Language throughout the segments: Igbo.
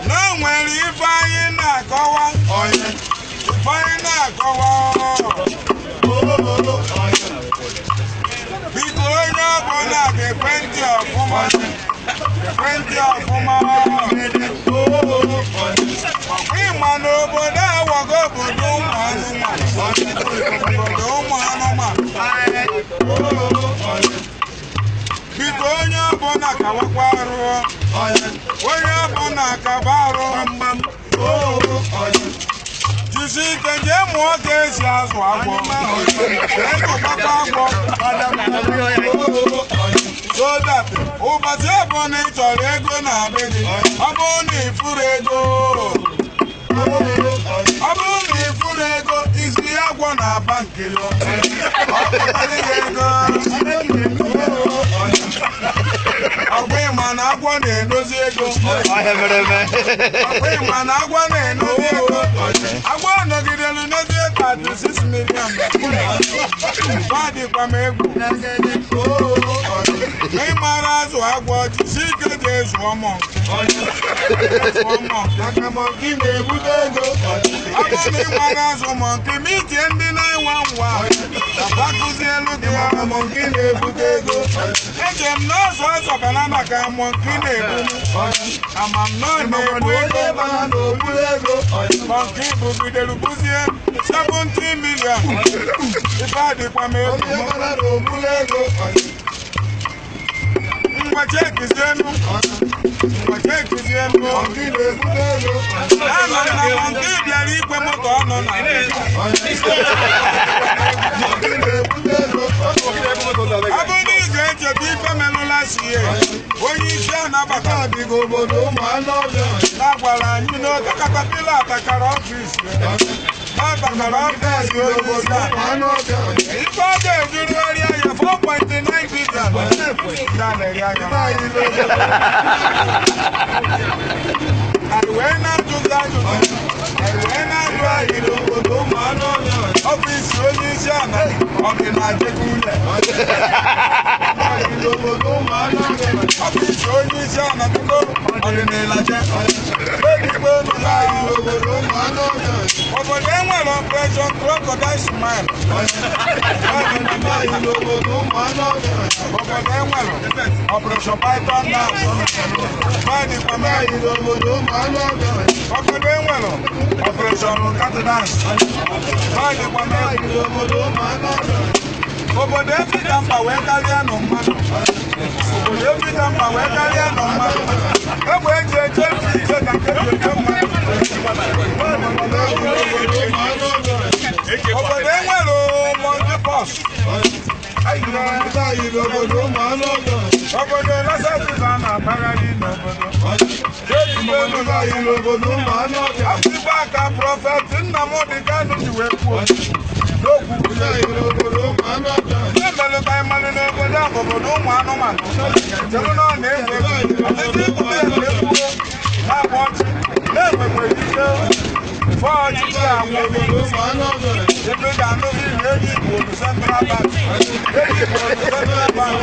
Na nwere ife anyị na-akọwa ife anyị na-akọwa biko onye ọbụla ga-ekwentị ọfụma ekwentị ọfụma ịma n'obodo awago obodo ụmụ anụmanụ obodo ụmụ anụmanụ biko onye ọbụla kawakwa arụ onye ọbụla kaba arụ jisi ike jee mụọ ka esi azụ agwọ ịzụtakwa agwọ so that ụbọchị ọbụla ị chọrọ ego na-adị gị ọ bụrụ na ịfụrụ ego ọ bụrụ na ịfụrụ ego isi agwọ na-aba nke ego ọkwa ịma na agwọ na-edozi ego ọkwa ịma na agwọ na-edozi ego agwọ nọgidere n'ozi 36 million ọ dịkwa m egwu ịmara azụ agwọ jisi ike jee zụọ maka mọnki na-ebute ego ọ bụrụ na ịmara azụ mọnki ma itie ndị na-enwe nwa akụzielu gị mọnki na-ebute ego eche m na ọzọ ọzọ banana ka mọnki na-ebu ama m na ọ na-ebu ego mọnki bugidere buzie 70 million ife adịkwa m egwu ngwa chekizienu ngwa chekizienu anọ na mọnki bịara igwe moto ọnụ na ọ bụrụ na ị ga-echeta ife melụla sie onye isi anabata na-agwara anyị n'oge katapila atakara ọfịs atakara ọfịs onye isi ala ife ọ ga-ejurugharị anya 4.9 billion anyị wee na-ajụzi ajụjụ anyị wee na-ajụ anyị n'obodo ụmụ anụ ọfịs onye isi ala ọ dị na Ajegunle ọfịs onye isi ala biko ọ dị na Ịlaje obodo enwere operation crocodile smile obodo enwere operation python dance obodo enwere operation cat dance obodo efika mba wee karịa nụ mmadụ obodo efika mba wee karịa nụ mmadụ egbe eji eche iche ka nke ji eche mmadụ obodo enwere monkey pox obodo lasa na-akpagharị n'obodo afọ aka prọfet Nnamdi Kanu ji wee kwuo n'okwu emelụ ka anyị malụ n'obodo a bụ obodo ụmụ anụmanụ chere na ọ na-egwu egwu ọtụtụ ikwu ya na-ekwuo na-agba ọchị na-enwekwara ike fọọ ọchịchị agwụ ebe ga-anụzi ihe eji Igbo Central Bank eji Igbo Central Bank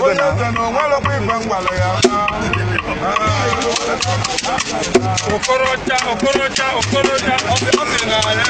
onye eze na onwerokwa igwe ngwalụ ya Okorocha, Okorocha, Okorocha, ọ sị na ya.